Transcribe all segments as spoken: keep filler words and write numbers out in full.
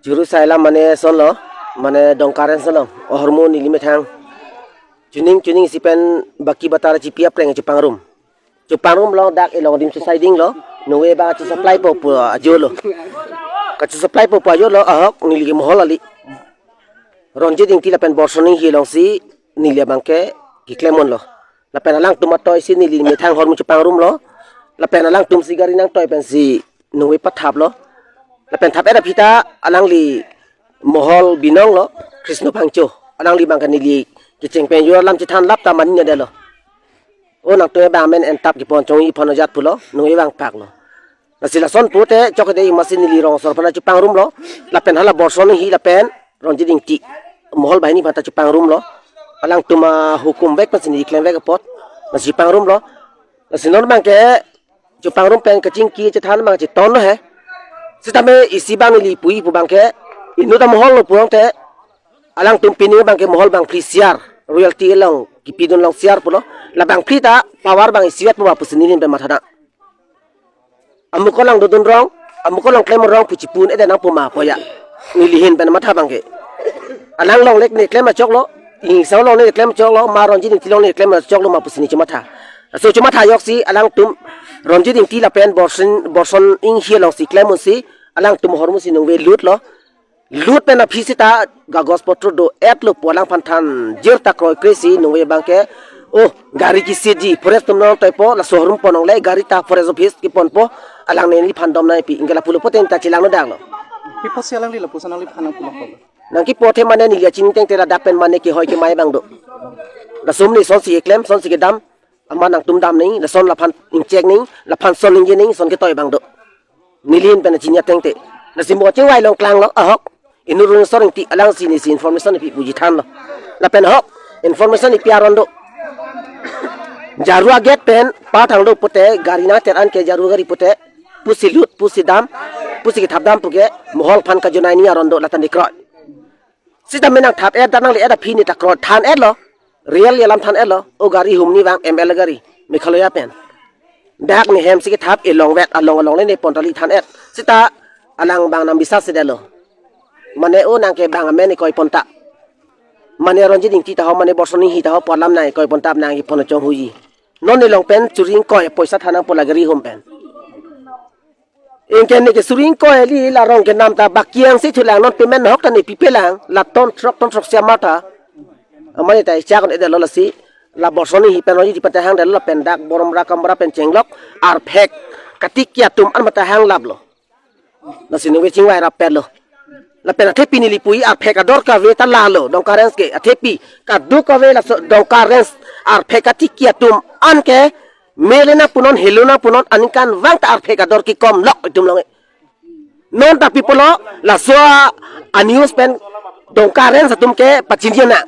Churu sai alam mane sonlo, mane Dongka Range along, ahormu neli methang chuning chuning isi pen baki batar chipi apreng chepangrum. Chepangrum lo dak elong adim si siding lo, nungve bang kachesupplypo pu ajo lo. Kachesupplypo pu ajo lo, ahok neli ke mohol kali. Ronjit Ingti lapen Borson Inghi alongsi neli abang ke keklem ponlo. Lapen alangtum atoisi neli methang ahormu chepangrumlo. Lapen alangtum si gari nangtoi pensi nungve pathaplo. Lapen thap-et aphi ta alangli mohol binong lo, Krisno Phangcho. Alangli abang ke neli kecheng pen jor alam chethan lap ta mani ne delo. O nangtum abang amen entap kepon chongji aphan ajat pulo, nungve vangpaklo. Lasi lason pute chok de imasi neli rong asor aphan chepangrumlo. Lapen hala Borson Inghi lapen Ronjit Ingti mohol banghini aphan ta chepangrumlo. Alangtum ahukum vek pensi neli klemvek apot. Lasi chepangrumlo. Lasi non abang ke chepangrum pen kachingki chethan abang chetonlo he. Sitame isi abang neli puji pu abang ke inut amohol lo pulote alangtum pini abang ke mohol bangphli share, royalty along kipidun along share pulo. La bangphli ta power abang isivet pu ba pusi neli pen mathadam. Amukot lang dodun rong, amukot lang klem rong pu chipu un-e nangpo ma pu ya. Neli ahin pen matha abang ke. Alang longle ne klem achoklo, Inghi asong longle ne klem achoklo, ma Ronjit Ingti longle ne klem achoklo ma pusi neli chematha. Laso chematha ajoksi alangtum Ronjit Ingti lapen Borson, Borson Inghi alongsi klem unsi alangtum ahormu si nungve lutlo. Lut pen aphi seta kagos potro do-etlo pu alangphan thanjir ta kroikre si nungve abang ke, oh, gari kesitji, forest atum nangtoipo, laso ahormu pon longle, gari ta forest office keponpo, alang neliphan dom nangpi, ingke lapulo pote ta chelangno daklo. Pi apotsi alangli lapuson nangliphan nangpulo? Nangkepu athe mane neli achini tengte ladak pen mane kehoi kemai abang do. Laso mane sonsi keklem, sonsi kedam, amat nangtum dam nangji, lason laphan ingchek nangji, laphan son ningje nangji, son ketoi abang do. Neli ahin pen achini atengte. Lasi mo chingvai longklanglo, ahok. Inut Runeswar Ingti alangsi neli si information ipi puji thanlo. Lapen ahok, information ipi aron do. Jaru agate pen pathanglo pute gari nangter an ke Jaru gari pute pusi lut, pusi dam, pusi kethap dam puke mohol aphan kajunaini aron do lata ne kroi. Sitame nangthap-et ta nangle-et aphi ne ta kroi than-etlo. Real alam than-etlo. O gari humni vang M L A gari, Meghalaya pen. Dak ne hem si kethap elong vet along alongle ne pon tali than-et. Seta alang abang nang bisas si detlo. Mane o nang ke bang amen ne koi pon ta. Mane Ronjit Ingti ta ho, mane Borson Inghi ta ho, pu alam nang koi pon ta nang kepon chonghuji. Non ne long pen churi ingkoi poisa than nangpo la gari hum pen. Ingke ne ke churi ingkoi kali, la rong kenam ta baki ang si thulang, non payment ahok ta ne pipelang, la ton throk ton throk sia matha. Amani ta ichak on edetlo lasi, la Borson Inghi pen Ronjit Ingti pen ta hang detlo, lapen dak Borom Rakam Bora pen chenglok arphek katiki atum an mata hang laplo. Lasi nungve chingvai rapetlo. Lapen athepi neli puji arphek ador kave ta lalo, Dongka Range ke athepi kadokave laso Dongka Range arphek katiki atum an ke mele nangpunon, helo nangpunon, aningkanvang ta arphek ador kekomlok itum longle. Non ta pi pulo, laso a-news pen Dongka Range atum ke pachini nang.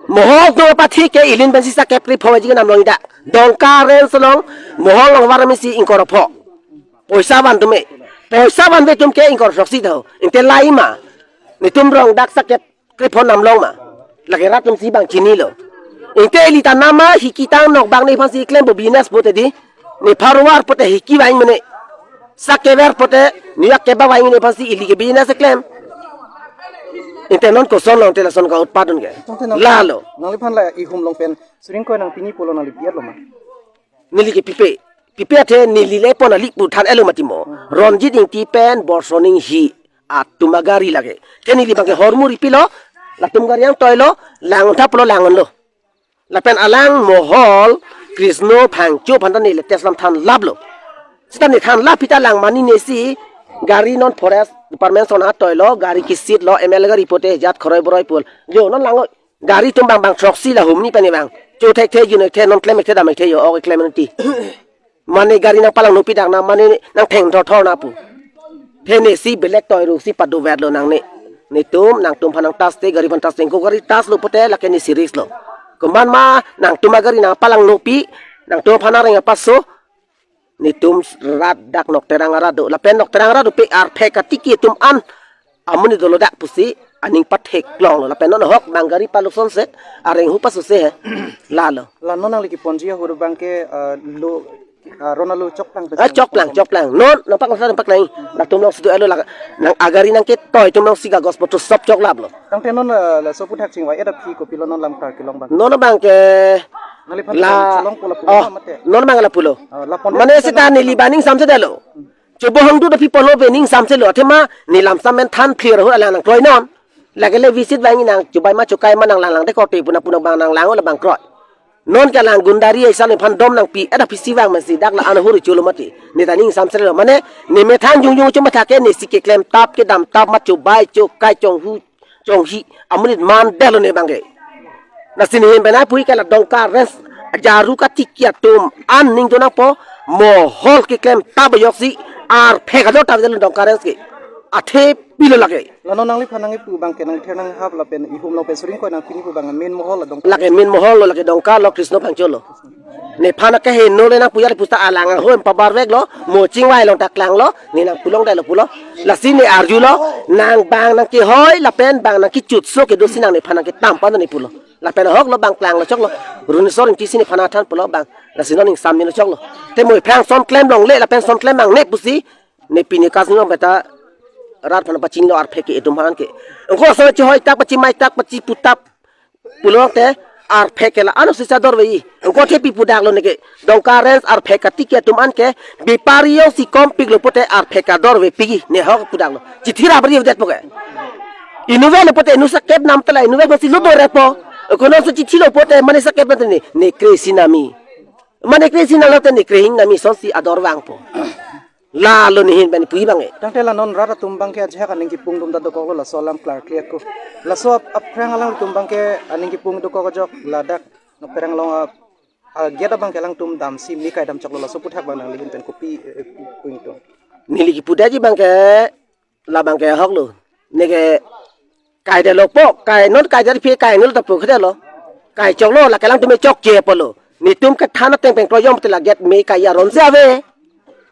Mohol atum apathe ke ilin pensi sakep krepho ji kenam longji ta. Dongka Range along mohol along var mesi ingkoi ra pho. Poisa van atum e. Poisa vanve atum ke ingkoi ra throksi tho. Ingte lahai ma. Netum rong dak sakep krepho nam long ma. Lake rat atum si bang chinilo. Ingte ili ta nam ma hiki tang nok bang nephansi klempo business pute di. Nephan rovar pute hiki vang mene. Sak kever pute niak keba vang nephansi ili ke business klem. Ingte non koson long te lason ka utpadon ke. Tangte nang-, lalo. Nangliphan la ihum along pen churi ingkoi nang pini pulo nangli pi-etlo ma? Neli ke pipe. Pipe athe neli le pon ali pu than-etlo mati mo. Ronjit Ingti pen Borson Inghi atum agari lake. Ke neli abang ke ahormu ripilo, latum gari nangtoilo, lang thaplo, lang-onlo. Lapen alang mohol Krisno Phangcho aphan ta neli test alam than laplo. Seta ne than lap aphi ta lang mani ne si gari non forest department ason atoilo, gari kesitlo, M L A gari pute jat khoroi boroi pul. Jo non lang-oi. Gari atum bang bang throksi la humni pen ne bang. Cho thekthe, jun thekthe, non klem thekthe, dam thekthe, jo ok klem nangti. Mane gari nangpalang nopi dak na, mane nangtheng thorthor na pu. The ne si belek toi ru si padovetlo nangne. Netum, nangtum aphan nang tas te, gari aphan tas te, ko gari taslo pute lake ne si risk lo. Komat ma nangtum agari nangpalang nopi, nangtum aphan areng apaso, netum rat dak Nokterang arat do. Lapen Nokterang arat do pe arphek katiki atum an amonit dolo dak pusi aning patheklonglo. Lapen non ahok bang gari palusonse areng hu pasose he. Lalo. La non nangli keponji ahut abang ke, eh, lo Ah, ron alu choklang pe Ah, choklang, choklang. Non, nampak nasa nampak lang. Latum alongsi do alo lak. Nang agari nangketoi atum alongsi gagos botol sop choklaplo. Tangte non, eh, laso aphuthak chingvai-et aphi kopilo non lam klar kelong abang? Non abangke Neliphan la cholong po lapu oh, mate. Non abang lapulo. Ah, lapon Mane seta neli abang ingsamse detlo. Chobo hangdut aphi pulo pen ingsamselo. Athema ne lam samen than clear ho alang nangkroi non. Lake le visit vangji nang chobai ma chokai ma nanglang lang te korte puna puna abang nanglang labang kroi. Non ke alang gundari aisal nephan dom nangpi-et aphisi vang masi dak la-an ahur cholo mati. Ne ta ingsamselo mane ne methang jongjong chomathake nesi keklem tap kedam tap ma chobai chokai chonghu chonghi amonit man detlo ne abangke. Lasi ne hin penap puji ke la Dongka Range ajaru katiki atum an ning tonangpo mohol keklem tap ajoksi arphek ador tap detlo Dongka Range ke. Athe pilo lake. La non nangliphan nangkipu abangke nangther nanghap lapen ihum lapen suring koi nangpini pu abang main mohol la Dongka. Lake main mohol lo lake Dongka lo Krisno Phangcho lo. Nephan akeheno le nangpuji lapusta alang ahoi pabarveklo, mo chingvai along ta klanglo, ne nangpulong detlo pulo. Lasi ne arjulo, nang bang nangkehoi lapen bang nangkechutso kedosi nang nephan nangketam pan ne pulo. Lapen ahoklo bang klanglo choklo. Runesor Ingtisi nephan athan pulo bang. Lasi non ingsam nilo choklo. Te mo aphrang son klem longle lapen son klem nangne pusi ne pini kas nong beta rat aphan pachinglo arphek ke atum aphan ke. Engko asal chehoi tak pachimai tak pachipu tap pulo te arphek ke la-an osi sa dorve. Engko athe pi pudaklo neke. Dongka Range arphek katiki atum an ke bepari jongsi kompiklo pote arphek kadorve piji ne ahok pudaklo. Chithi rap ri det po ke. Inutvet lo pote inut sakep nam tela inutvet masi lo dore po. Ekonom si chithilo pote mane sakep nam te ne, ne kre-isi nami. Mane kre-isi nanglo te ne krehing nami sonsi ador vangpo. Lalo ne hin pen puji abangke. Tangte la non rat atum abangke ajahak aning kipung dum ta dokoklo laso alam klar clear ko. Laso ap-, aphrang alangtum abangke aning kipung dokok ajok ladak nokperang along a, a, gate abangke alangtum damsi me kai dam choklo laso aphuthak abang nangli hin pen kopi, eh, pu ingtung. Neli kipu detji abangke labangke ahoklo. Neke kai detlo po, kai non kai det aphi kai nul ta pu khadetlo. Kai choklo lake alangtum me chokche pulo. Netum kethan ateng peng kroijong te la gate me kai aron si ave.